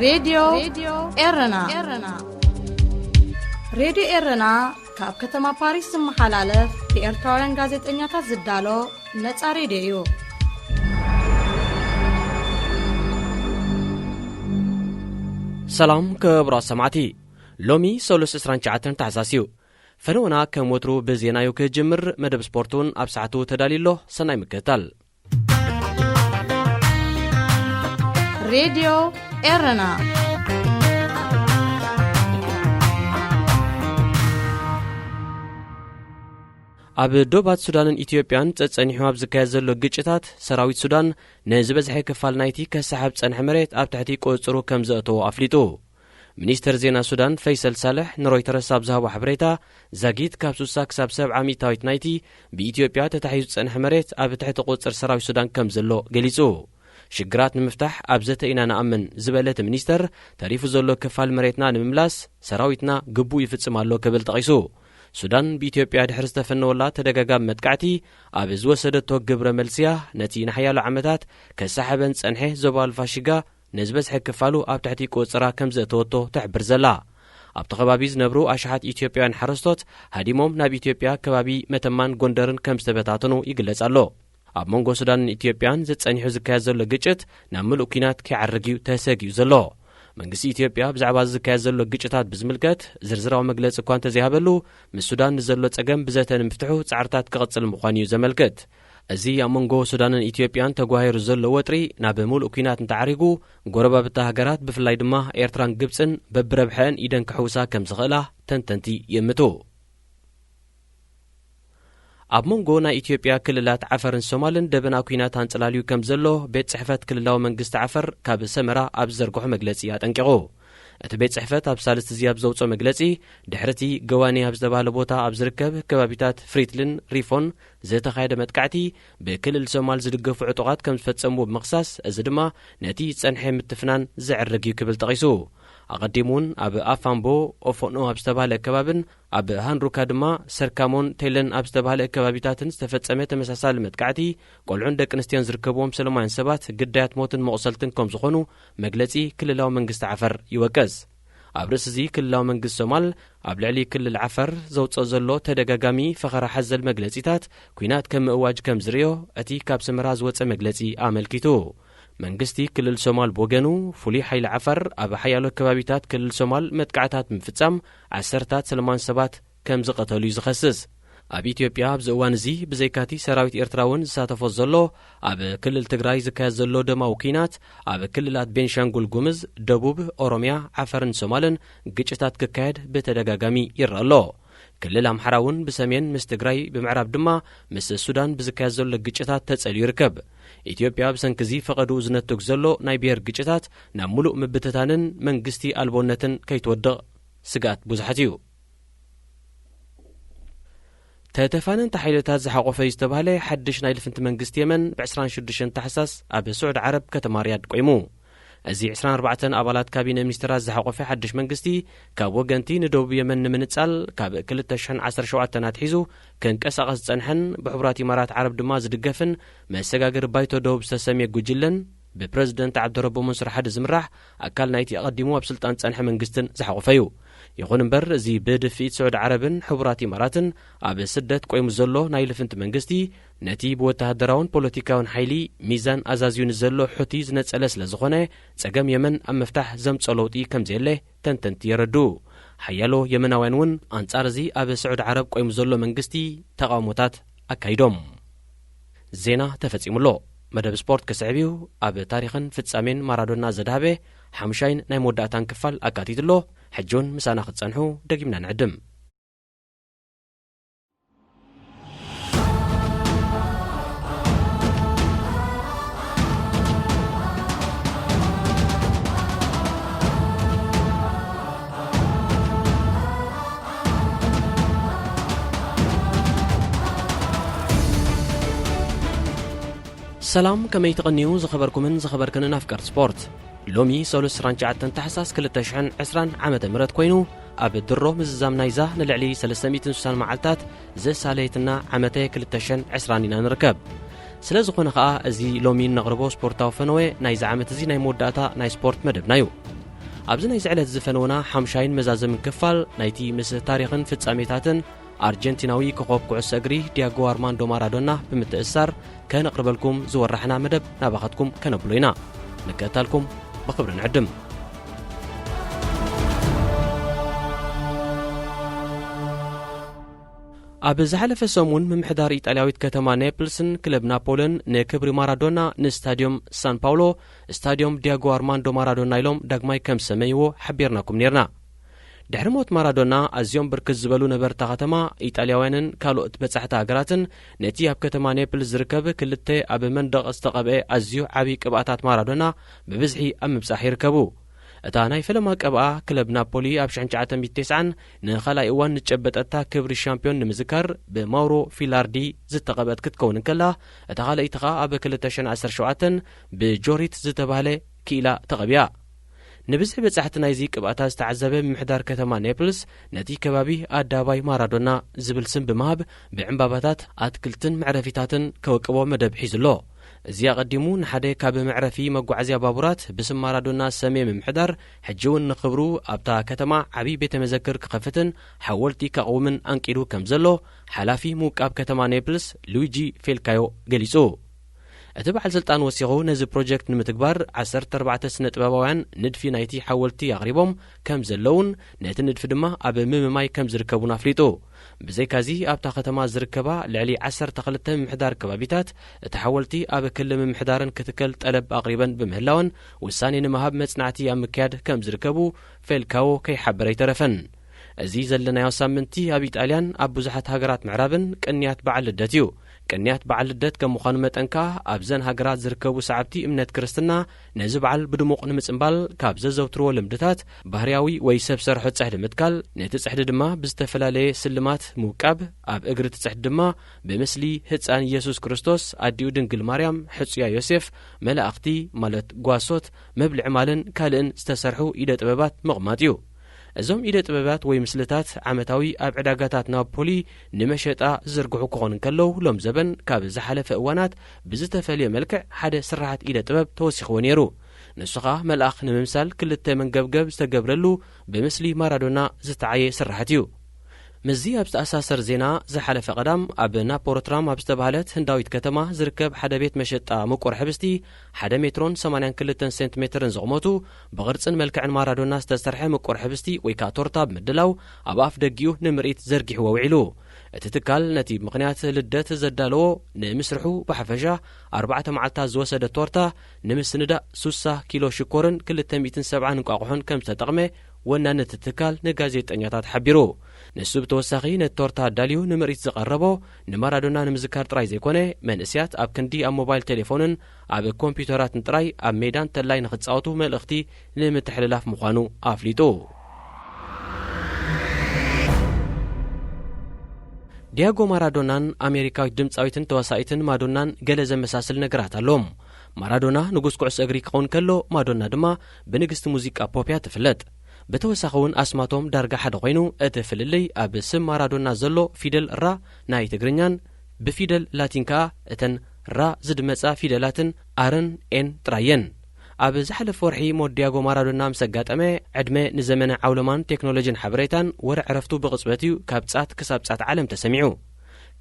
ሬድዮ ኤረና። ሬድዮ ኤረና ካብ ከተማ ፓሪስ ዝመሓላለፍ ብኤርትራውያን ጋዜጠኛታት ዝዳሎ ነጻ ሬድዮ እዩ። ሰላም ክቡራት ሰማዕቲ፣ ሎሚ ሰሉስ ዕስራን ትሽዓተን ታሕሳስ እዩ። ፈነወና ከም ወትሩ ብዜና እዩ ክጅምር። መደብ ስፖርት እውን ኣብ ሰዓቱ ተዳልዩ ኣሎ። ሰናይ ምክትታል። ሬድዮ ኤረና። ኣብ ዶባት ሱዳንን ኢትዮጵያን ጸጸኒሑ ኣብ ዝካየድ ዘሎ ግጭታት፣ ሰራዊት ሱዳን ንዝበዝሐ ክፋል ናይቲ ከሰሓብ ጸንሐ መሬት ኣብ ትሕቲ ቁጽጽሩ ከም ዘእተዎ ኣፍሊጡ። ሚኒስተር ዜና ሱዳን ፈይሰል ሳልሕ ንሮይተርስ ኣብ ዝሃቦ ሓበሬታ፣ ዛጊት ካብ ስሳ ክሳብ ሰብዓ ሚእታዊት ናይቲ ብኢትዮጵያ ተታሒዙ ዝጸንሐ መሬት ኣብ ትሕቲ ቁጽጽር ሰራዊት ሱዳን ከም ዘሎ ገሊጹ። ሽግራት ንምፍታሕ ኣብ ዘተ ኢና ንኣምን ዝበለ እቲ ሚኒስተር፣ ተሪፉ ዘሎ ክፋል መሬትና ንምምላስ ሰራዊትና ግቡእ ይፍጽም ኣሎ ክብል ጠቒሱ። ሱዳን ብኢትዮጵያ ድሕሪ ዝተፈነወላ ተደጋጋሚ መጥቃዕቲ ኣብ ዝወሰደቶ ግብረ መልስያ፣ ነቲ ንሓያሎ ዓመታት ከሰሓበን ጸንሐ ዞባ ኣልፋሽጋ ንዝበዝሐ ክፋሉ ኣብ ትሕቲ ቁጽጽራ ከም ዘእተወቶ ትሕብር ዘላ። ኣብቲ ከባቢ ዝነብሩ ኣሽሓት ኢትዮጵያውያን ሓረስቶት ሃዲሞም ናብ ኢትዮጵያ ከባቢ መተማን ጎንደርን ከም ዝተበታተኑ ይግለጽ ኣሎ። ኣብ መንጎ ሱዳንን ኢትዮጵያን ዘጸኒሑ ዝካየድ ዘሎ ግጭት ናብ ምሉእ ኲናት ከይዓርግ እዩ ተሰጊኡ ዘሎ። መንግስቲ ኢትዮጵያ ብዛዕባ እዚ ዝካየድ ዘሎ ግጭታት ብዝምልከት ዝርዝራዊ መግለጺ እኳ እንተዘይሃበሉ፣ ምስ ሱዳን ንዘሎ ጸገም ብዘተ ንምፍትሑ ጻዕርታት ክቕጽል ምዃኑ እዩ ዘመልክት። እዚ ኣብ መንጎ ሱዳንን ኢትዮጵያን ተጓሂሩ ዘሎ ወጥሪ ናብ ምሉእ ኲናት እንተዓሪጉ፣ ጎረባብቲ ሃገራት ብፍላይ ድማ ኤርትራን ግብጽን በብረብሐአን ኢደን ክሕውሳ ከም ዝኽእላ ተንተንቲ ይእምቱ። ኣብ መንጎ ናይ ኢትዮጵያ ክልላት ዓፈርን ሶማልን ደበና ኲናት ኣንጸላልዩ ከም ዘሎ ቤት ጽሕፈት ክልላዊ መንግስቲ ዓፈር ካብ ሰመራ ኣብ ዝዘርግሖ መግለጺ ኣጠንቂቑ። እቲ ቤት ጽሕፈት ኣብ ሳልስቲ እዚ ኣብ ዘውጽኦ መግለጺ፣ ድሕሪ እቲ ገዋኔ ኣብ ዝተባህለ ቦታ ኣብ ዝርከብ ከባቢታት ፍሪትልን ሪፎን ዝተኻየደ መጥቃዕቲ፣ ብክልል ሶማል ዝድገፉ ዕጡቓት ከም ዝፈጸምዎ ብምኽሳስ፣ እዚ ድማ ነቲ ዝጸንሐ ምትፍናን ዘዕርግ እዩ ክብል ጠቒሱ። ኣቐዲሙ እውን ኣብ ኣፋምቦ ኦፎኖ ኣብ ዝተባህለ ከባብን ኣብ ሃንሩካ ድማ ሰርካሞን ቴለን ኣብ ዝተባህለ ከባቢታትን ዝተፈጸመ ተመሳሳሊ መጥቃዕቲ፣ ቆልዑን ደቂ ኣንስትዮን ዝርከብዎም ሰለማውያን ሰባት ግዳያት ሞትን መቑሰልትን ከም ዝኾኑ መግለጺ ክልላዊ መንግስቲ ዓፈር ይወቅስ። ኣብ ርእሲ እዚ ክልላዊ መንግስቲ ሶማል ኣብ ልዕሊ ክልል ዓፈር ዘውጽኦ ዘሎ ተደጋጋሚ ፈኸራ ሓዘል መግለጺታት፣ ኲናት ከም ምእዋጅ ከም ዝርእዮ እቲ ካብ ሰመራ ዝወጸ መግለጺ ኣመልኪቱ። መንግስቲ ክልል ሶማል ብወገኑ፣ ፍሉይ ሓይሊ ዓፈር ኣብ ሓያሎ ከባቢታት ክልል ሶማል መጥቃዕታት ብምፍጻም ዓሰርታት ሰለማውያን ሰባት ከም ዝቐተሉ እዩ ዝኸስስ። ኣብ ኢትዮጵያ ኣብዚ እዋን እዚ ብዘይካቲ ሰራዊት ኤርትራ እውን ዝሳተፎ ዘሎ ኣብ ክልል ትግራይ ዝካየድ ዘሎ ደማዊ ኲናት፣ ኣብ ክልላት ቤንሻንጉል ጉምዝ፣ ደቡብ፣ ኦሮምያ፣ ዓፈርን ሶማልን ግጭታት ክካየድ ብተደጋጋሚ ይረአ ኣሎ። ክልል ኣምሓራ እውን ብሰሜን ምስ ትግራይ፣ ብምዕራብ ድማ ምስ ሱዳን ብዝካየድ ዘሎ ግጭታት ተጸልዩ ይርከብ። ኢትዮጵያ ብሰንኪ እዚ ፈቐድኡ ዝነትግ ዘሎ ናይ ብሄር ግጭታት ናብ ምሉእ ምብትታንን መንግስቲ ኣልቦነትን ከይትወድቕ ስግኣት ብዙሓት እዩ። ተተፋነንቲ ሓይልታት ዝሓቖፈ እዩ ዝተባህለ ሓድሽ ናይ ልፍንቲ መንግስቲ የመን ብ ዕስራን ሽዱሽተን ታሕሳስ ኣብ ስዑድ ዓረብ ከተማ ሪያድ ቆይሙ። እዚ ዕስራን ኣርባዕተን ኣባላት ካቢነ ሚኒስትራት ዝሓቖፈ ሓድሽ መንግስቲ፣ ካብ ወገንቲ ንደቡብ የመን ንምንጻል ካብ ክልተ ሽሕን ዓሰርተ ሸውዓተን ኣትሒዙ ክንቀሳቐስ ዝጸንሐን ብሕቡራት ኢማራት ዓረብ ድማ ዝድገፍን መሰጋገሪ ባይቶ ደቡብ ዝተሰምየ ጉጅለን ብፕረዚደንት ዓብደረቦ መንሱር ሓዲ ዝምራሕ ኣካል ናይቲ ኣቐዲሙ ኣብ ስልጣን ዝጸንሐ መንግስትን ዝሓቖፈ እዩ። ይኹን እምበር፣ እዚ ብድፍኢት ስዑድ ዓረብን ሕቡራት ኢማራትን ኣብ ስደት ቆይሙ ዘሎ ናይ ልፍንቲ መንግስቲ፣ ነቲ ብወተሃደራውን ፖለቲካውን ሓይሊ ሚዛን ኣዛዝዩ ንዘሎ ሑቲ ዝነጸለ ስለ ዝኾነ፣ ጸገም የመን ኣብ ምፍታሕ ዘምጾ ለውጢ ከም ዘየለ ተንተንቲ የረድኡ። ሓያሎ የመናውያን እውን ኣንጻር እዚ ኣብ ስዑድ ዓረብ ቆይሙ ዘሎ መንግስቲ ተቓውሞታት ኣካይዶም። ዜና ተፈጺሙ ኣሎ። መደብ ስፖርት ክስዕብ እዩ። ኣብ ታሪኽን ፍጻሜን ማራዶና ዘድሃበ ሓሙሻይን ናይ መወዳእታን ክፋል ኣካቲቱ ኣሎ። ሕጂ እውን ምሳና ክትጸንሑ ደጊምና ንዕድም። ሰላም፣ ከመይ ትቕንዩ ዝኸበርኩምን ዝኸበርክንን ኣፍቀርቲ ስፖርት? ሎሚ ሰሉስ ዕስራን ትሽዓተን ታሕሳስ ክልተ ሽሕን ዕስራን ዓመተ ምህረት ኮይኑ፣ ኣብ ድሮ ምዝዛም ናይዛ ንልዕሊ ሰለስተ ሚእትን ስሳን መዓልታት ዘሳለየትና ዓመተ ክልተ ሽሕን ዕስራን ኢና ንርከብ። ስለ ዝኾነ ኸኣ፣ እዚ ሎሚ እነቕርቦ ስፖርታዊ ፈነወ ናይዚ ዓመት እዚ ናይ መወዳእታ ናይ ስፖርት መደብና እዩ። ኣብዚ ናይዚ ዕለት ዝፈነውና ሓምሻይን መዛዘምን ክፋል ናይቲ ምስ ታሪኽን ፍጻሜታትን ኣርጀንቲናዊ ኮኾብ ኩዕሶ እግሪ ዲያጎ ኣርማንዶ ማራዶና ብምትእስሳር ከነቕርበልኩም ዝወራሕና መደብ ናባኻትኩም ከነብሎ ኢና። ምክእታልኩም ብኽብሪ ንዕድም። ኣብ ዝሓለፈ ሰሙን ምምሕዳር ኢጣልያዊት ከተማ ኔፕልስን ክለብ ናፖልን ንክብሪ ማራዶና ንስታድዮም ሳን ፓውሎ ስታድዮም ዲያጎ ኣርማንዶ ማራዶና ኢሎም ዳግማይ ከም ሰመይዎ ሓቢርናኩም ኔርና። ድሕሪ ሞት ማራዶና ኣዝዮም ብርክት ዝበሉ ነበርታ ከተማ ኢጣልያውያንን ካልኦት በጻሕቲ ሃገራትን ነቲ ኣብ ከተማ ኔፕልስ ዝርከብ ክልተ ኣብ መንደቕ ዝተቐብአ ኣዝዩ ዓቢ ቅብኣታት ማራዶና ብብዝሒ ኣብ ምብጻሕ ይርከቡ። እታ ናይ ፈለማ ቀብኣ ክለብ ናፖሊ ኣብ ሽሕን ትሽዓተ ሚእትን ተስዓን ንኻልኣይ እዋን ንጨበጠታ ክብሪ ሻምፒዮን ንምዝካር ብማውሮ ፊላርዲ ዝተቐብአት ክትከውን እንከላ፣ እታ ካልኣይቲ ኸኣ ኣብ ክልተ ሽሕን ዓሰርተ ሸውዓተን ብጆሪት ዝተባህለ ክኢላ ተቐቢኣ። ንብዝሒ በጻሕቲ ናይዚ ቅብኣታ ዝተዓዘበ ምምሕዳር ከተማ ኔፕልስ ነቲ ከባቢ ኣዳባይ ማራዶና ዝብል ስም ብምሃብ ብዕምባባታት ኣትክልትን መዕረፊታትን ከወቅቦ መደብ ሒዙ ኣሎ። እዚ ኣቐዲሙ ንሓደ ካብ መዕረፊ መጓዓዝያ ባቡራት ብስም ማራዶና ሰሜ ምምሕዳር፣ ሕጂ እውን ንኽብሩ ኣብታ ከተማ ዓብዪ ቤተ መዘክር ክኸፍትን ሓወልቲ ከቕውምን ኣንቂዱ ከም ዘሎ ሓላፊ ምውቃብ ከተማ ኔፕልስ ሉዊጂ ፌልካዮ ገሊጹ። እቲ በዓል ስልጣን ወሲኹ ነዚ ፕሮጀክት ንምትግባር ዓሰርተ ኣርባዕተ ስነ ጥበባውያን ንድፊ ናይቲ ሓወልቲ ኣቕሪቦም ከም ዘለውን ነቲ ንድፊ ድማ ኣብ ምምማይ ከም ዝርከቡን ኣፍሊጡ። ብዘይካዚ ኣብታ ከተማ ዝርከባ ልዕሊ ዓሰርተ ክልተ ምምሕዳር ከባቢታት እቲ ሓወልቲ ኣብ ክሊ ምምሕዳርን ክትከል ጠለብ ኣቕሪበን ብምህላወን ውሳኔ ንምሃብ መጽናዕቲ ኣብ ምክያድ ከም ዝርከቡ ፌልካዎ ከይሓበረ ኣይተረፈን። እዚ ዘለናዮ ሳምንቲ ኣብ ኢጣልያን ኣብ ብዙሓት ሃገራት ምዕራብን ቅንያት በዓል ልደት እዩ። ቅንያት በዓል ልደት ከም ምዃኑ መጠን ከኣ ኣብዘን ሃገራት ዝርከቡ ሰዓብቲ እምነት ክርስትና ነዚ በዓል ብድሙቕ ንምጽንባል ካብ ዘዘውትርዎ ልምድታት ባህርያዊ ወይ ሰብ ሰርሖ ጽሕዲ ምትካል፣ ነቲ ጽሕዲ ድማ ብዝተፈላለየ ስልማት ምውቃብ፣ ኣብ እግሪ እቲ ጽሕዲ ድማ ብምስሊ ህጻን ኢየሱስ ክርስቶስ፣ ኣዲኡ ድንግል ማርያም፣ ሕጹያ ዮሴፍ፣ መላእኽቲ ማለት ጓሶት፣ መብልዒ ማልን ካልእን ዝተሰርሑ ኢደ ጥበባት ምቕማጥ እዩ። እዞም ኢደ ጥበባት ወይ ምስልታት ዓመታዊ ኣብ ዕዳጋታት ናፖሊ ንመሸጣ ዝዝርግሑ ክኾኑ እንከለዉ፣ ሎም ዘበን ካብ ዝሓለፈ እዋናት ብዝተፈልየ መልክዕ ሓደ ስርሓት ኢደ ጥበብ ተወሲኽዎ ነይሩ። ንሱ ኸኣ መልኣኽ ንምምሳል ክልተ መንገብገብ ዝተገብረሉ ብምስሊ ማራዶና ዝተዓየ ስርሓት እዩ። ምስዚ ኣብ ዝተኣሳሰር ዜና፣ ዝሓለፈ ቀዳም ኣብ ናፖሮትራም ኣብ ዝተባህለት ህንዳዊት ከተማ ዝርከብ ሓደ ቤት መሸጣ ምቁር ሕብስቲ ሓደ ሜትሮን ሰማንያን ክልተን ሴንቲሜትርን ዝቕመቱ ብቕርጽን መልክዕን ማራዶና ዝተሰርሐ ምቁር ሕብስቲ ወይ ከኣ ቶርታ ብምድላው ኣብ ኣፍ ደጊኡ ንምርኢት ዘርጊሕዎ ውዒሉ። እቲ ትካል ነቲ ምኽንያት ልደት ዘዳለዎ ንምስርሑ ብሓፈሻ ኣርባዕተ መዓልታት ዝወሰደ ቶርታ ንምስንዳእ ሱሳ ኪሎ ሽኮርን ክልተ ሚእትን ሰብዓን እንቋቑሖን ከም ዝተጠቕመ ወናኒ እቲ ትካል ንጋዜጠኛታት ሓቢሩ። ንሱ ብተወሳኺ ነቲ ቶርታ ኣዳልዩ ንምርኢት ዝቐረቦ ንማራዶና ንምዝካር ጥራይ ዘይኮነ፣ መንእስያት ኣብ ክንዲ ኣብ ሞባይል ቴሌፎንን ኣብ ኮምፒዩተራትን ጥራይ ኣብ ሜዳ እንተላይ ንኽጻወቱ መልእኽቲ ንምትሕልላፍ ምዃኑ ኣፍሊጡ። ዲያጎ ማራዶናን ኣሜሪካዊት ድምጻዊትን ተዋሳኢትን ማዶናን ገለ ዘመሳስል ነገራት ኣለዎም። ማራዶና ንጉስ ኩዕሶ እግሪ ክኸውን ከሎ፣ ማዶና ድማ ብንግስቲ ሙዚቃ ፖፕ እያ ትፍለጥ። ብተወሳኺ እውን ኣስማቶም ዳርጋ ሓደ ኮይኑ፣ እቲ ፍልልይ ኣብ ስም ማራዶና ዘሎ ፊደል ራ ናይ ትግርኛን ብፊደል ላቲን ከኣ እተን ራ ዝድመጻ ፊደላትን ኣርን ኤን ጥራየን። ኣብ ዝሓለፈ ወርሒ ሞት ዲያጎ ማራዶና ምስ ኣጋጠመ፣ ዕድመ ንዘመነ ዓውሎማን ቴክኖሎጂን ሓበሬታን ወረ ዕረፍቱ ብቕጽበት እዩ ካብ ጻት ክሳብ ጻት ዓለም ተሰሚዑ።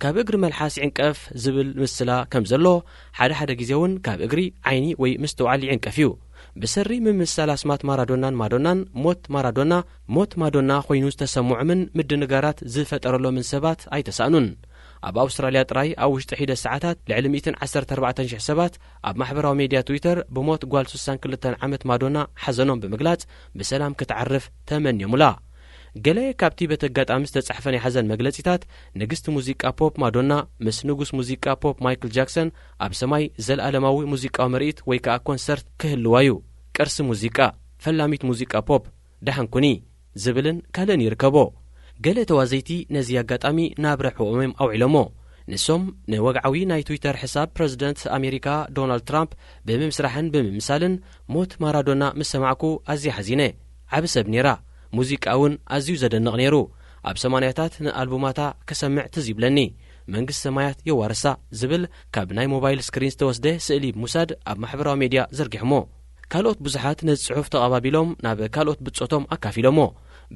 ካብ እግሪ መልሓስ ይዕንቀፍ ዝብል ምስላ ከም ዘሎ፣ ሓደ ሓደ ግዜ እውን ካብ እግሪ ዓይኒ ወይ ምስትውዓል ይዕንቀፍ እዩ። ብሰሪ ምምስሳል ኣስማት ማራዶናን ማዶናን ሞት ማራዶና ሞት ማዶና ኮይኑ ዝተሰምዖምን ምድንጋራት ዝፈጠረሎምን ሰባት ኣይተሳእኑን። ኣብ ኣውስትራልያ ጥራይ ኣብ ውሽጢ ሒደት ሰዓታት ልዕሊ ሚእትን ዓሰርተ ኣርባዕተን ሽሕ ሰባት ኣብ ማሕበራዊ ሜድያ ትዊተር ብሞት ጓል ስሳን ክልተን ዓመት ማዶና ሓዘኖም ብምግላጽ ብሰላም ክትዓርፍ ተመንዮምላ። ገለ ካብቲ በቲ ኣጋጣሚ ዝተጻሕፈ ናይ ሓዘን መግለጺታት፣ ንግስቲ ሙዚቃ ፖፕ ማዶና ምስ ንጉስ ሙዚቃ ፖፕ ማይክል ጃክሰን ኣብ ሰማይ ዘልኣለማዊ ሙዚቃዊ ምርኢት ወይ ከኣ ኮንሰርት ክህልዋ እዩ። ቅርሲ ሙዚቃ፣ ፈላሚት ሙዚቃ ፖፕ፣ ደሓን ኩኒ ዝብልን ካልእን ይርከቦ። ገለ ተዋዘይቲ ነዚ ኣጋጣሚ ናብ ረብሕኦም እዮም ኣውዒሎሞ። ንሶም ንወግዓዊ ናይ ትዊተር ሕሳብ ፕረዚደንት ኣሜሪካ ዶናልድ ትራምፕ ብምምስራሕን ብምምሳልን፣ ሞት ማራዶና ምስ ሰማዕኩ ኣዝየ ሓዚነ። ዓቢ ሰብ ኔራ። ሙዚቃ እውን ኣዝዩ ዘደንቕ ኔሩ። ኣብ ሰማንያታት ንኣልቡማታ ክሰምዕ ትዝ ይብለኒ። መንግስቲ ሰማያት የዋርሳ ዝብል ካብ ናይ ሞባይል ስክሪን ዝተወስደ ስእሊ ብምውሳድ ኣብ ማሕበራዊ ሜድያ ዘርጊሖሞ። ካልኦት ብዙሓት ነዚ ጽሑፍ ተቐባቢሎም ናብ ካልኦት ብጾቶም ኣካፊሎሞ።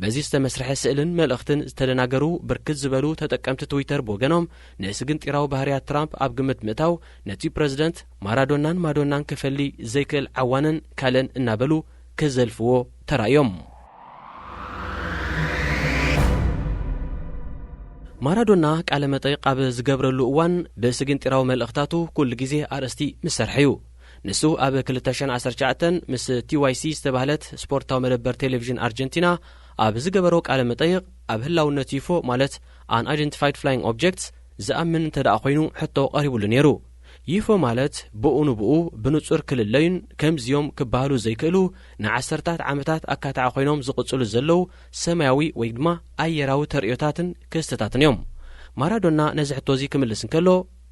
በዚ ዝተመስርሐ ስእልን መልእኽትን ዝተደናገሩ ብርክት ዝበሉ ተጠቀምቲ ትዊተር ብወገኖም፣ ንስግንጢራዊ ባህርያት ትራምፕ ኣብ ግምት ምእታው፣ ነቲ ፕረዚደንት ማራዶናን ማዶናን ክፈሊ ዘይክእል ዓዋንን ካልእን እናበሉ ክዘልፍዎ ተራእዮም። ማራዶና ቃለ መጠይቕ ኣብ ዝገብረሉ እዋን ብስግንጢራዊ መልእኽታቱ ኩሉ ግዜ ኣርእስቲ ምስ ሰርሐ እዩ። ንሱ ኣብ ክልተ ሽሕን ዓሰርተ ትሽዓተን ምስ ቲ ዋይ ሲ ዝተባህለት ስፖርታዊ መደበር ቴሌቪዥን ኣርጀንቲና ኣብ ዝገበሮ ቃለ መጠይቕ፣ ኣብ ህላውነት ዩፎ ማለት Unidentified Flying Objects ዝኣምን እንተ ደኣ ኮይኑ ሕቶ ቀሪቡሉ ነይሩ። ዩፎ ማለት ብኡ ንብኡ ብንጹር ክልለዩን ከምዚዮም ክበሃሉ ዘይክእሉ ንዓሰርታት ዓመታት ኣካታዒ ኮይኖም ዝቕጽሉ ዘለዉ ሰማያዊ ወይ ድማ ኣየራዊ ተርእዮታትን ክስተታትን እዮም። ማራዶና ነዚ ሕቶ እዚ ክምልስ እንከሎ፣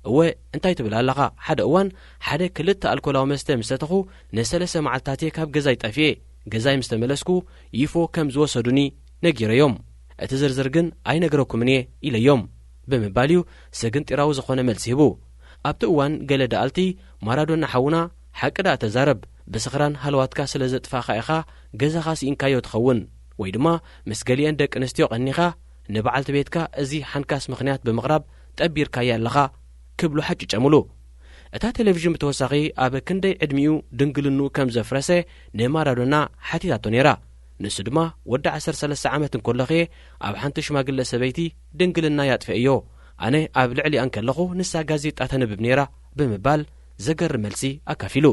"እወ፣ እንታይ ትብል ኣለኻ? ሓደ እዋን ሓደ ክልተ ኣልኮላዊ መስተ ምስ ሰተኹ ንሰለስተ መዓልታት እየ ካብ ገዛይ ጠፊኤ። ገዛይ ምስ ተመለስኩ ዩፎ ከም ዝወሰዱኒ ነጊረዮም። እቲ ዝርዝር ግን ኣይነግረኩምን እየ" ኢለዮም ብምባል እዩ ስግንጢራዊ ዝኾነ መልሲ ሂቡ። ኣብቲ እዋን ገለ ደኣልቲ፣ "ማራዶና ሓውና፣ ሓቂ ደኣ ተዛረብ፣ ብስኽራን ሃለዋትካ ስለ ዘጥፋእኻ ኢኻ ገዛኻ ስኢንካዮ ትኸውን፣ ወይ ድማ ምስ ገሊአን ደቂ ኣንስትዮ ቀኒኻ ንበዓልቲ ቤትካ እዚ ሓንካስ ምኽንያት ብምቕራብ ጠቢርካያ ኣለኻ" ክብሉ ሓጭጨምሉ። እታ ቴሌቪዥን ብተወሳኺ ኣብ ክንደይ ዕድሚኡ ድንግልንኡ ከም ዘፍረሰ ንማራዶና ሓቲታቶ ነይራ። ንሱ ድማ፣ "ወዲ ዓሰርተ ሰለስተ ዓመት እንከለኹ እየ ኣብ ሓንቲ ሽማግለ ሰበይቲ ድንግልናይ ኣጥፊኤዮ። ኣነ ኣብ ልዕሊኣ እንከለኹ ንሳ ጋዜጣ ተንብብ ነይራ" ብምባል ዘገርም መልሲ ኣካፊሉ።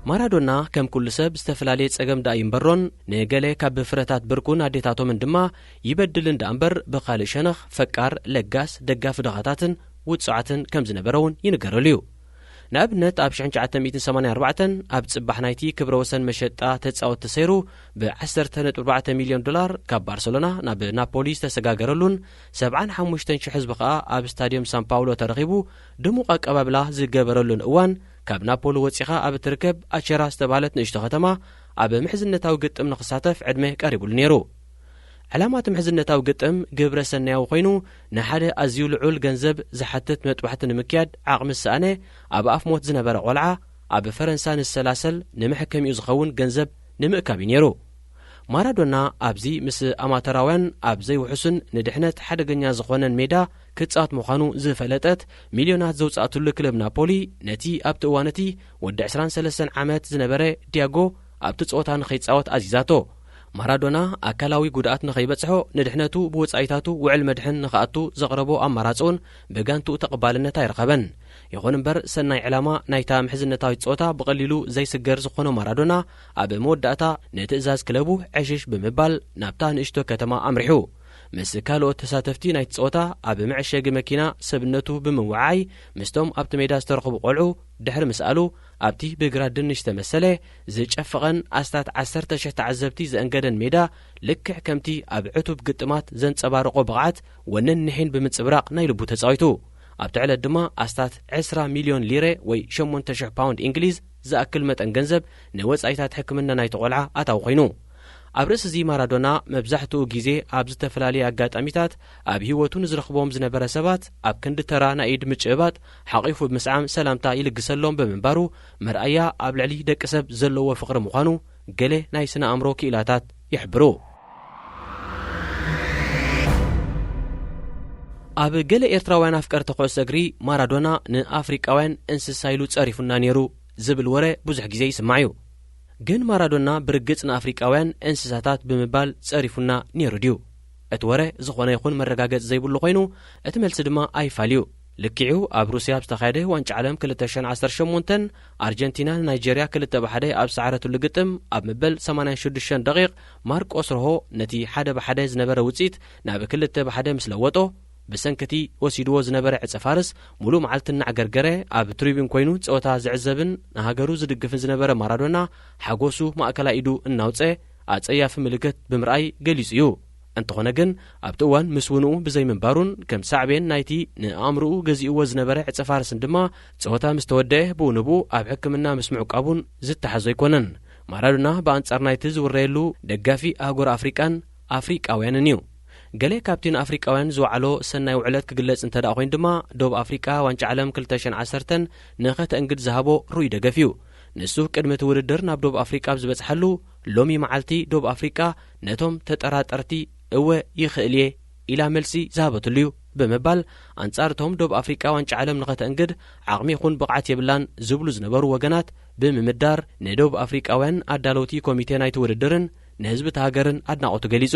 ማራዶና ከም ኩሉ ሰብ ዝተፈላለየ ጸገም ደኣ ይንበሮን፣ ንገለ ካብ ፍረታት ብርኩን ኣዴታቶምን ድማ ይበድልን ደኣ እምበር፣ ብኻልእ ሸነኽ ፈቃር፣ ለጋስ፣ ደጋፊ ድኻታትን ውጹዓትን ከም ዝነበረ እውን ይንገረሉ እዩ። ንኣብነት፣ ኣብ ሽሕን ትሽዓተ ሚእትን ሰማንያን ኣርባዕተን ኣብ ጽባሕ ናይቲ ክብረ ወሰን መሸጣ ተጻወትቲ ሰይሩ፣ ብ ዓሰርተ ነጥቢ ኣርባዕተ ሚልዮን ዶላር ካብ ባርሰሎና ናብ ናፖሊ ዝተሰጋገረሉን፣ ሰብዓን ሓሙሽተን ሽሕ ህዝቢ ከኣ ኣብ ስታድዮም ሳን ፓውሎ ተረኺቡ ድሙቕ ኣቀባብላ ዝገበረሉን እዋን፣ ካብ ናፖሊ ወጺኻ ኣብ እትርከብ ኣቸራ ዝተባህለት ንእሽቶ ከተማ ኣብ ምሕዝነታዊ ግጥም ንኽሳተፍ ዕድመ ቀሪቡሉ ነይሩ። ዕላማ እቲ ምሕዝነታዊ ግጥም ግብረ ሰናያዊ ኮይኑ፣ ንሓደ ኣዝዩ ልዑል ገንዘብ ዝሓትት መጥባሕቲ ንምክያድ ዓቕሚ ዝሰኣነ፣ ኣብ ኣፍ ሞት ዝነበረ ቆልዓ፣ ኣብ ፈረንሳ ንዝሰላሰል ንመሕከሚኡ ዝኸውን ገንዘብ ንምእካብ እዩ ነይሩ። ማራዶና ኣብዚ ምስ ኣማተራውያን ኣብ ዘይውሑስን ንድሕነት ሓደገኛ ዝኾነን ሜዳ ክጻወት ምዃኑ ዝፈለጠት፣ ሚልዮናት ዘውጻእትሉ ክለብ ናፖሊ፣ ነቲ ኣብቲ እዋን እቲ ወዲ ዕስራን ሰለስተን ዓመት ዝነበረ ዲያጎ ኣብቲ ጸወታ ንኸይጻወት ኣዚዛቶ። ማራዶና ኣካላዊ ጉድኣት ንኸይበጽሖ፣ ንድሕነቱ ብወጻኢታቱ ውዕል መድሕን ንኽኣቱ ዘቕረቦ ኣማራጺ እውን ብጋንትኡ ተቐባልነት ኣይረኸበን። ይኹን እምበር፣ ሰናይ ዕላማ ናይታ ምሕዝነታዊት ጸወታ ብቐሊሉ ዘይስገር ዝኾነ ማራዶና፣ ኣብ መወዳእታ ንትእዛዝ ክለቡ ዕሽሽ ብምባል ናብታ ንእሽቶ ከተማ ኣምሪሑ። ምስ ካልኦት ተሳተፍቲ ናይቲ ጸወታ ኣብ መዐሸጊ መኪና ሰብነቱ ብምውዓይ፣ ምስቶም ኣብቲ ሜዳ ዝተረኽቡ ቆልዑ ድሕሪ ምስኣሉ፣ ኣብቲ ብግራት ድንሽ ዝተመሰለ ዝጨፈቐን ኣስታት ዓሰርተ ሽሕ ተዓዘብቲ ዘእንገደን ሜዳ፣ ልክዕ ከምቲ ኣብ ዕቱብ ግጥማት ዘንጸባረቖ ብቕዓት፣ ወነን ንሒን ብምንጽብራቕ ናይ ልቡ ተጻዊቱ። ኣብቲ ዕለት ድማ ኣስታት ዕስራ ሚልዮን ሊረ ወይ ሸሞንተ ሽሕ ፓውንድ እንግሊዝ ዝኣክል መጠን ገንዘብ ንወጻኢታት ሕክምና ናይቲ ቆልዓ ኣታዊ ኮይኑ። ኣብ ርእሲ እዚ ማራዶና መብዛሕትኡ ግዜ ኣብ ዝተፈላለየ ኣጋጣሚታት ኣብ ህይወቱ ንዝረኽቦም ዝነበረ ሰባት ኣብ ክንዲ ተራ ናይ ኢድ ምጭብባጥ ሓቒፉ ብምስዓም ሰላምታ ይልግሰሎም ብምንባሩ መርኣያ ኣብ ልዕሊ ደቂ ሰብ ዘለዎ ፍቕሪ ምዃኑ ገለ ናይ ስነ ኣእምሮ ክኢላታት ይሕብሩ። ኣብ ገለ ኤርትራውያን ኣፍቀርቲ ኩዕሶ እግሪ ማራዶና ንኣፍሪቃውያን እንስሳ ኢሉ ጸሪፉና ነይሩ ዝብል ወረ ብዙሕ ግዜ ይስማዕ እዩ። ግን ማራዶና ብርግጽ ንኣፍሪቃውያን እንስሳታት ብምባል ጸሪፉና ነይሩ ድዩ? እቲ ወረ ዝኾነ ይኹን መረጋገጺ ዘይብሉ ኮይኑ፣ እቲ መልሲ ድማ ኣይፋል እዩ። ልክዕ እዩ፣ ኣብ ሩስያ ኣብ ዝተኻየደ ዋንጫ ዓለም ክልተ ሽሕን ዓሰርተ ሸሞንተን ኣርጀንቲና ንናይጀርያ ክልተ ብ ሓደ ኣብ ዝሰዓረትሉ ግጥም፣ ኣብ መበል ሰማንያን ሽዱሽተን ደቂቕ ማርቆስ ሮሆ ነቲ ሓደ ብ ሓደ ዝነበረ ውጽኢት ናብ ክልተ ብ ሓደ ምስ ለወጦ፣ ብሰንኪ እቲ ወሲድዎ ዝነበረ ዕጸ ፋርስ፣ ሙሉእ መዓልቲ እናዕገርገረ ኣብ ትሪቢን ኮይኑ ጸወታ ዝዕዘብን ንሃገሩ ዝድግፍን ዝነበረ ማራዶና፣ ሓጎሱ ማእከላይ ኢዱ እናውጸ ኣጸያፊ ምልክት ብምርኣይ ገሊጹ እዩ። እንተኾነ ግን፣ ኣብቲ እዋን ምስውንኡ ብዘይምንባሩን ከም ሳዕቤን ናይቲ ንኣእምሮኡ ገዚእዎ ዝነበረ ዕጸ ፋርስን ድማ፣ ጸወታ ምስ ተወደአ ብኡ ንብኡ ኣብ ሕክምና ምስ ምዕቃቡን ዝተሓዞ ኣይኮነን። ማራዶና ብኣንጻር ናይቲ ዝውረየሉ ደጋፊ ኣህጉር ኣፍሪቃን ኣፍሪቃውያንን እዩ። ገለ ካብቲ ንኣፍሪቃውያን ዝወዓሎ ሰናይ ውዕለት ክግለጽ እንተ ደኣ ኮይኑ ድማ፣ ዶብ ኣፍሪቃ ዋንጫ ዓለም ክልተ ሽሕን ዓሰርተን ንኸተእንግድ ዝሃቦ ርኡይ ደገፍ እዩ። ንሱ ቅድሚ እቲ ውድድር ናብ ዶብ ኣፍሪቃ ኣብ ዝበጽሓሉ፣ ሎሚ መዓልቲ ዶብ ኣፍሪቃ ነቶም ተጠራጠርቲ እወ ይኽእል እየ ኢላ መልሲ ዝሃበትሉ እዩ ብምባል፣ ኣንጻር እቶም ዶብ ኣፍሪቃ ዋንጫ ዓለም ንኸተእንግድ ዓቕሚ ይኹን ብቕዓት የብላን ዝብሉ ዝነበሩ ወገናት ብምምዳር፣ ንዶብ ኣፍሪቃውያን ኣዳለውቲ ኮሚቴ ናይቲ ውድድርን ንህዝቢ እቲ ሃገርን ኣድናቖቱ ገሊጹ።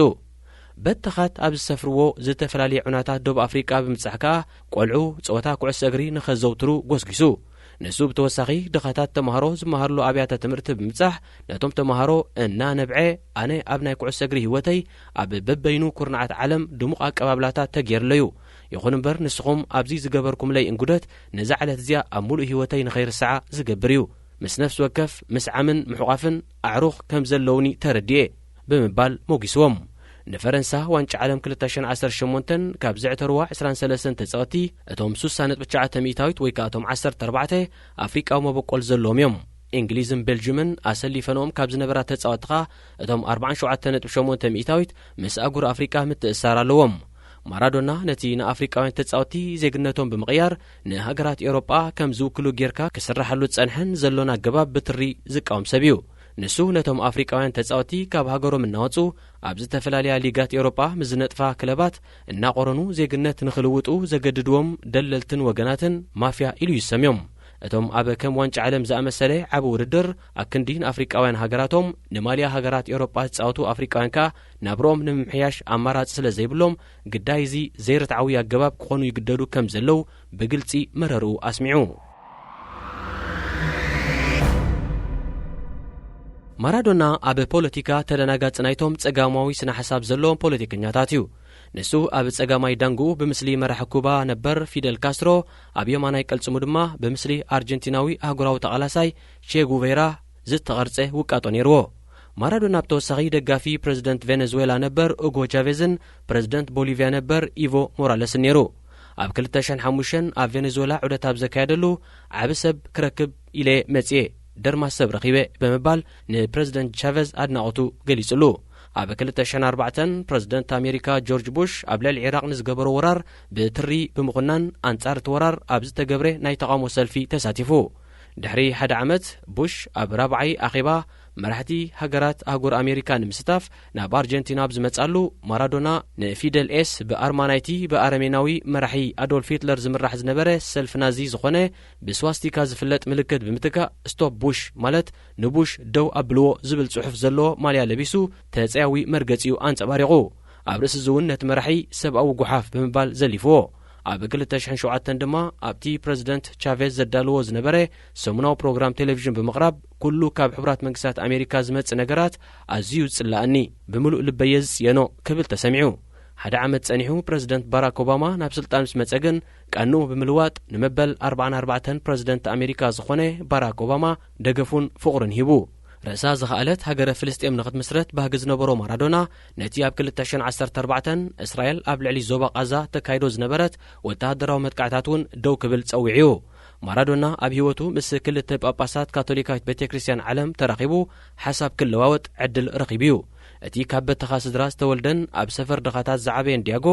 በተኻት ኣብ ዝሰፍርዎ ዝተፈላለየ ዑናታት ዶብ ኣፍሪቃ ብምብጻሕ ከኣ፣ ቆልዑ ጸወታ ኩዕሶ እግሪ ንኸዘውትሩ ጎስጒሱ። ንሱ ብተወሳኺ፣ ድኻታት ተማሃሮ ዝመሃርሉ ኣብያተ ትምህርቲ ብምብጻሕ፣ ነቶም ተማሃሮ እናነብዐ፣ ኣነ ኣብ ናይ ኩዕሶ እግሪ ህይወተይ ኣብ በበይኑ ኩርናዓት ዓለም ድሙቕ ኣቀባብላታት ተገይርለዩ። ይኹን እምበር፣ ንስኹም ኣብዚ ዝገበርኩምለይ እንጉደት፣ ነዛ ዕለት እዚኣ ኣብ ምሉእ ህይወተይ ንኸይርስዓ ዝገብር እዩ። ምስ ነፍሲ ወከፍ ምስዓምን ምሕቋፍን ኣዕሩኽ ከም ዘለውኒ ተረዲኤ። ብምባል ሞጊስዎም። ንፈረንሳ ዋንጫ ዓለም ክልተ ሽሕን ዓሰርተ ሸሞንተን ካብ ዘዕተርዋ ዕስራን ሰለስተን ተጻወትቲ፣ እቶም ስሳ ነጥቢ ትሽዓተ ሚእታዊት ወይ ከኣ እቶም ዓሰርተ ኣርባዕተ ኣፍሪቃዊ መበቆል ዘለዎም እዮም። እንግሊዝን ቤልጅምን ኣሰሊፈንኦም ካብ ዝነበራ ተጻወትቲ ኸኣ፣ እቶም ኣርባዓን ሸውዓተን ነጥቢ ሸሞንተ ሚእታዊት ምስ ኣህጉር ኣፍሪቃ ምትእስሳር ኣለዎም። ማራዶና ነቲ ንኣፍሪቃውያን ተጻወትቲ ዜግነቶም ብምቕያር ንሃገራት ኤውሮጳ ከም ዝውክሉ ጌርካ ክስራሓሉ ዝጸንሐን ዘሎን ኣገባብ ብትሪ ዝቃወም ሰብ እዩ። ንሱ ነቶም ኣፍሪቃውያን ተጻወትቲ ካብ ሃገሮም እናወጹ ኣብ ዝተፈላለያ ሊጋት ኤውሮጳ ምስ ዝነጥፋ ክለባት እናቖረኑ ዜግነት ንኽልውጡ ዘገድድዎም ደለልትን ወገናትን ማፍያ ኢሉ ይሰምዮም። እቶም ኣብ ከም ዋንጫ ዓለም ዝኣመሰለ ዓቢ ውድድር ኣክንዲ ንኣፍሪቃውያን ሃገራቶም ንማልያ ሃገራት ኤውሮጳ ዝጻወቱ ኣፍሪቃውያን ከኣ ናብርኦም ንምምሕያሽ ኣማራጺ ስለ ዘይብሎም ግዳይ እዚ ዘይርትዓዊ ኣገባብ ክኾኑ ይግደዱ ከም ዘለዉ ብግልጺ መረርኡ ኣስሚዑ። ማራዶና ኣብ ፖለቲካ ተደናጋጺ ናይቶም ጸጋማዊ ስነ ሓሳብ ዘለዎም ፖለቲከኛታት እዩ። ንሱ ኣብ ጸጋማይ ዳንግኡ ብምስሊ መራሒ ኩባ ነበር ፊደል ካስትሮ፣ ኣብ የማናይ ቅልጽሙ ድማ ብምስሊ ኣርጀንቲናዊ ኣህጉራዊ ተቓላሳይ ቼ ጉቬራ ዝተቐርጸ ውቃጦ ነይርዎ። ማራዶና ብተወሳኺ ደጋፊ ፕረዚደንት ቬነዙዌላ ነበር ኡጎ ቻቬዝን ፕረዚደንት ቦሊቪያ ነበር ኢቮ ሞራለስን ነይሩ። ኣብ ክልተ ሽሕን ሓሙሽተን ኣብ ቬነዙዌላ ዑደት ኣብ ዘካየደሉ፣ ዓቢ ሰብ ክረክብ ኢለ መጽየ፣ ደርማስ ሰብ ረኺበ ብምባል ንፕረዚደንት ቻቨዝ ኣድናቖቱ ገሊጹሉ። ኣብ ክልተ ሽሕን ኣርባዕተን ፕረዚደንት ኣሜሪካ ጆርጅ ቡሽ ኣብ ልዕሊ ዒራቕ ንዝገበሮ ወራር ብትሪ ብምኹናን፣ ኣንጻር እቲ ወራር ኣብ ዝተገብረ ናይ ተቓውሞ ሰልፊ ተሳቲፉ። ድሕሪ ሓደ ዓመት፣ ቡሽ ኣብ ራብዓይ ኣኼባ መራሕቲ ሃገራት ኣህጉር ኣሜሪካ ንምስታፍ ናብ ኣርጀንቲና ኣብ ዝመጻሉ፣ ማራዶና ንፊደል ኤስ ብኣርማ ናይቲ ብኣረሜናዊ መራሒ ኣዶልፍ ሂትለር ዝምራሕ ዝነበረ ሰልፊ ናዚ ዝኾነ ብስዋስቲካ ዝፍለጥ ምልክት ብምትካእ፣ ስቶፕ ቡሽ፣ ማለት ንቡሽ ደው ኣብልዎ ዝብል ጽሑፍ ዘለዎ ማልያ ለቢሱ ተጸያዊ መርገጺኡ ኣንጸባሪቑ። ኣብ ርእሲ እዚ እውን ነቲ መራሒ ሰብኣዊ ጓሓፍ ብምባል ዘሊፍዎ። ኣብ ክልተ ሽሕን ሸውዓተን ድማ ኣብቲ ፕረዚደንት ቻቬዝ ዘዳልዎ ዝነበረ ሰሙናዊ ፕሮግራም ቴሌቪዥን ብምቕራብ፣ ኩሉ ካብ ሕቡራት መንግስታት ኣሜሪካ ዝመጽእ ነገራት ኣዝዩ ዝጽላኣኒ፣ ብምሉእ ልበየ ዝጽየኖ ክብል ተሰሚዑ። ሓደ ዓመት ጸኒሑ ፕረዚደንት ባራክ ኦባማ ናብ ስልጣን ምስ መጸ ግን፣ ቀንኡ ብምልዋጥ ንመበል ኣርባዓን ኣርባዕተን ፕረዚደንት ኣሜሪካ ዝኾነ ባራክ ኦባማ ደገፉን ፍቕሩን ሂቡ። ርእሳ ዝኸኣለት ሃገረ ፍልስጤም ንኽትምስረት ባህጊ ዝነበሮ ማራዶና፣ ነቲ ኣብ ክልተ ሽሕን ዓሰርተ ኣርባዕተን እስራኤል ኣብ ልዕሊ ዞባ ቃዛ ተካይዶ ዝነበረት ወተሃደራዊ መጥቃዕታት እውን ደው ክብል ጸዊዑ እዩ። ማራዶና ኣብ ህይወቱ ምስ ክልተ ጳጳሳት ካቶሊካዊት ቤተ ክርስቲያን ዓለም ተራኺቡ ሓሳብ ክለዋወጥ ዕድል ረኺቡ እዩ። እቲ ካብ በተኻ ስድራ ዝተወልደን ኣብ ሰፈር ድኻታት ዝዓበየን ዲያጎ፣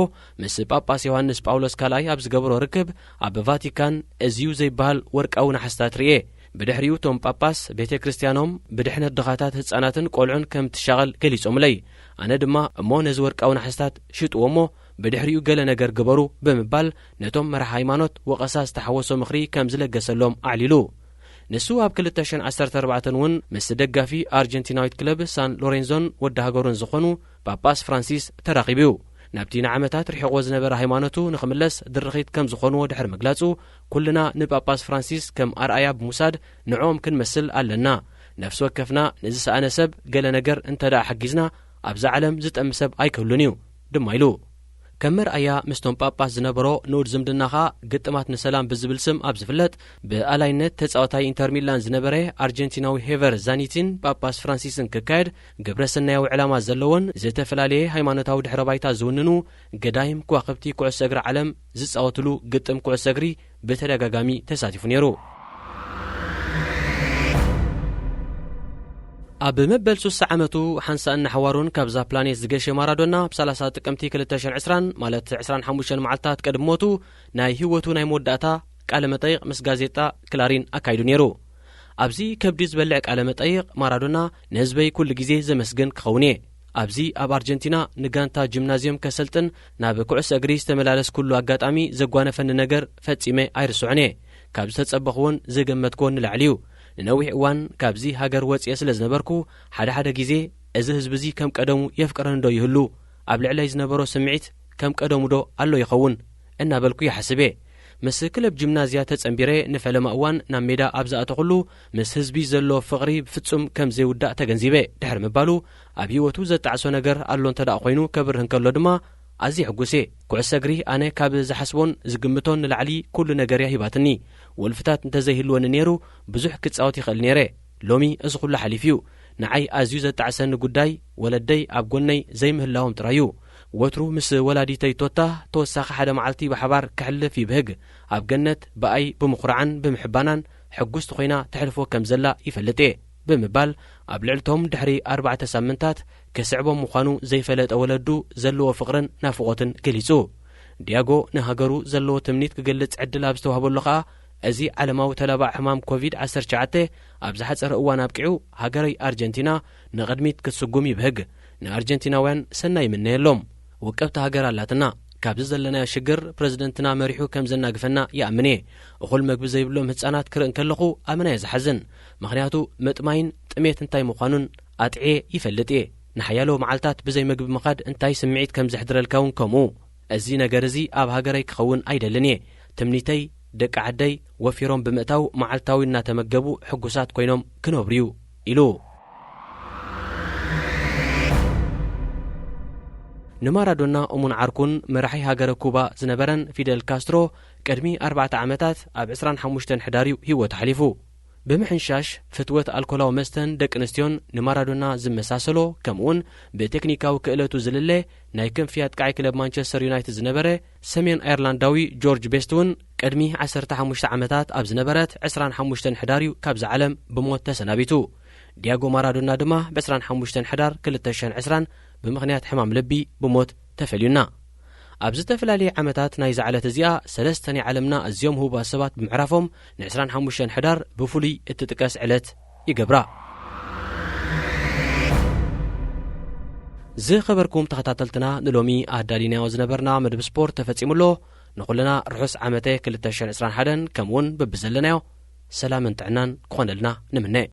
ምስ ጳጳስ ዮሃንስ ጳውሎስ ካልኣይ ኣብ ዝገበሮ ርክብ፣ ኣብ ቫቲካን እዝዩ ዘይበሃል ወርቃዊ ናሕስታት ርእየ። ብድሕሪኡ እቶም ጳጳስ ቤተ ክርስቲያኖም ብድሕነት ድኻታት ህጻናትን ቆልዑን ከም ትሻቐል ገሊጾምለይ። ኣነ ድማ፣ እሞ ነዚ ወርቃዊ ናሕስታት ሽጥዎ እሞ ብድሕሪኡ ገለ ነገር ግበሩ ብምባል ነቶም መራሒ ሃይማኖት ወቐሳ ዝተሓወሶ ምኽሪ ከም ዝለገሰሎም ኣዕሊሉ። ንሱ ኣብ ክልተ ሽሕን ዓሰርተ ኣርባዕተን እውን ምስ ደጋፊ ኣርጀንቲናዊት ክለብ ሳን ሎሬንዞን ወዲ ሃገሩን ዝኾኑ ጳጳስ ፍራንሲስ ተራኺቡ እዩ። ናብቲ ንዓመታት ርሒቕዎ ዝነበረ ሃይማኖቱ ንኽምለስ ድርኺት ከም ዝኾንዎ ድሕሪ ምግላጹ፣ ኩልና ንጳጳስ ፍራንሲስ ከም ኣርኣያ ብምውሳድ ንዕኦም ክንመስል ኣለና። ነፍሲ ወከፍና ንዝሰኣነ ሰብ ገለ ነገር እንተ ደኣ ሓጊዝና፣ ኣብዛ ዓለም ዝጠሚ ሰብ ኣይክህሉን እዩ ድማ ኢሉ። ከም መርኣያ ምስቶም ጳጳስ ዝነበሮ ንኡድ ዝምድና ኸኣ ግጥማት ንሰላም ብዝብል ስም ኣብ ዝፍለጥ ብኣላይነት ተጻዋታይ ኢንተር ሚላን ዝነበረ ኣርጀንቲናዊ ሄቨር ዛኒቲን ጳጳስ ፍራንሲስን ክካየድ ግብረ ሰናያዊ ዕላማ ዘለዎን ዝተፈላለየ ሃይማኖታዊ ድሕረ ባይታ ዝውንኑ ገዳይም ከዋኽብቲ ኩዕሶ እግሪ ዓለም ዝጻወትሉ ግጥም ኩዕሶ እግሪ ብተደጋጋሚ ተሳቲፉ ነይሩ። ኣብ መበል ሱሳ ዓመቱ ሓንሳእን ንሓዋሩን ካብዛ ፕላኔት ዝገሸ ማራዶና፣ ብ ሰላሳ ጥቅምቲ ክልተ ሽሕን ዕስራን፣ ማለት ዕስራን ሓሙሽተን መዓልታት ቅድሚ ሞቱ፣ ናይ ህይወቱ ናይ መወዳእታ ቃለ መጠይቕ ምስ ጋዜጣ ክላሪን ኣካይዱ ነይሩ። ኣብዚ ከብዲ ዝበልዕ ቃለ መጠይቕ፣ ማራዶና፣ "ንህዝበይ ኩሉ ግዜ ዘመስግን ክኸውን እየ። ኣብዚ ኣብ ኣርጀንቲና ንጋንታ ጂምናዝዮም ከሰልጥን ናብ ኩዕሶ እግሪ ዝተመላለስኩሉ ኣጋጣሚ ዘጓነፈኒ ነገር ፈጺመ ኣይርስዖን እየ። ካብ ዝተጸበኽዎን ዘገመትክዎን ንላዕሊ እዩ። ንነዊሕ እዋን ካብዚ ሃገር ወጽኤ ስለ ዝነበርኩ፣ ሓደ ሓደ ግዜ እዚ ህዝቢ እዚ ከም ቀደሙ የፍቅረኒ ዶ ይህሉ? ኣብ ልዕለይ ዝነበሮ ስምዒት ከም ቀደሙ ዶ ኣሎ ይኸውን?" እናበልኩ ይሓስብ እየ። ምስ ክለብ ጂምናዝያ ተጸንቢረ ንፈለማ እዋን ናብ ሜዳ ኣብ ዝኣተኹሉ፣ ምስ ህዝቢ ዘለዎ ፍቕሪ ብፍጹም ከም ዘይውዳእ ተገንዚበ። ድሕሪ ምባሉ፣ ኣብ ህይወቱ ዘጣዕሶ ነገር ኣሎ እንተ ደኣ ኮይኑ ከብርህ እንከሎ ድማ፣ ኣዝየ ሕጉስ እየ። ኩዕሶ እግሪ ኣነ ካብ ዝሓስቦን ዝግምቶን ንላዕሊ ኩሉ ነገር እያ ሂባትኒ። ወልፍታት እንተዘይህልወኒ ነይሩ፣ ብዙሕ ክጻወት ይኽእል ነይረ። ሎሚ እዚ ኩሉ ሓሊፉ እዩ። ንዓይ ኣዝዩ ዘጣዕሰኒ ጉዳይ፣ ወለደይ ኣብ ጎነይ ዘይምህላዎም ጥራይ እዩ። ወትሩ ምስ ወላዲተይ ቶታ ተወሳኺ ሓደ መዓልቲ ብሓባር ከሕልፍ ይብህግ። ኣብ ገነት ብኣይ ብምኹራዕን ብምሕባናን ሕጉስቲ ኮይና ተሕልፎ ከም ዘላ ይፈልጥ እየ፣ ብምባል፣ ኣብ ልዕልቶም ድሕሪ ኣርባዕተ ሳምንታት ክስዕቦም ምዃኑ ዘይፈለጠ ወለዱ ዘለዎ ፍቕርን ናፍቖትን ገሊጹ። ዲያጎ ንሃገሩ ዘለዎ ትምኒት ክገልጽ ዕድል ኣብ ዝተዋህበሉ ኸኣ፣ እዚ ዓለማዊ ተላባዒ ሕማም ኮቪድ ዓሰርተ ትሽዓተ ኣብ ዝሓጸረ እዋን ኣብቂዑ፣ ሃገረይ ኣርጀንቲና ንቕድሚት ክትስጉም ይብህግ። ንኣርጀንቲናውያን ሰናይ ይምነየሎም። ውቅብቲ ሃገር ኣላትና። ካብዚ ዘለናዮ ሽግር ፕረዚደንትና መሪሑ ከም ዘናግፈና ይኣምን እየ። እኹል መግቢ ዘይብሎም ህጻናት ክርኢ እንከለኹ ኣመና እየ ዝሓዝን። ምኽንያቱ ምጥማይን ጥሜት እንታይ ምዃኑን ኣጥዕየ ይፈልጥ እየ። ንሓያሎ መዓልታት ብዘይ መግቢ ምኻድ እንታይ ስምዒት ከም ዘሕድረልካ እውን ከምኡ። እዚ ነገር እዚ ኣብ ሃገረይ ክኸውን ኣይደልን እየ። ትምኒተይ፣ ደቂ ዓደይ ወፊሮም ብምእታው መዓልታዊ እናተመገቡ ሕጉሳት ኮይኖም ክነብሩ እዩ፣ ኢሉ። ንማራዶና እሙን ዓርኩን መራሒ ሃገረ ኩባ ዝነበረን ፊደል ካስትሮ፣ ቅድሚ ኣርባዕተ ዓመታት ኣብ ዕስራን ሓሙሽተን ሕዳር እዩ ህይወቱ ሓሊፉ። ብምሕንሻሽ፣ ፍትወት ኣልኮላዊ መስተን ደቂ ኣንስትዮን ንማራዶና ዝመሳሰሎ፣ ከምኡውን ብቴክኒካዊ ክእለቱ ዝልለ ናይ ክንፊ ኣጥቃዒ ክለብ ማንቸስተር ዩናይትድ ዝነበረ ሰሜን ኣየርላንዳዊ ጆርጅ ቤስት እውን፣ ቅድሚ ዓሰርተ ሓሙሽተ ዓመታት ኣብ ዝነበረት ዕስራን ሓሙሽተን ሕዳር እዩ ካብዛ ዓለም ብሞት ተሰናቢቱ። ዲያጎ ማራዶና ድማ ብ ዕስራን ሓሙሽተን ሕዳር ክልተ ሽሕን ዕስራን ብምኽንያት ሕማም ልቢ ብሞት ተፈልዩና። ኣብ ዝተፈላለየ ዓመታት ናይዛ ዕለት እዚኣ፣ ሰለስተ ናይ ዓለምና ኣዝዮም ህቡባት ሰባት ብምዕራፎም፣ ን ዕስራን ሓሙሽተን ሕዳር ብፍሉይ እትጥቀስ ዕለት ይገብራ። ዝኸበርኩም ተኸታተልትና፣ ንሎሚ ኣዳሊናዮ ዝነበርና መደብ ስፖርት ተፈጺሙ ኣሎ። ንኹልና ርሑስ ዓመተ ክልተ ሽሕን ዕስራን ሓደን፣ ከምኡውን በብዘለናዮ ሰላምን ጥዕናን ክኾነልና ንምነ።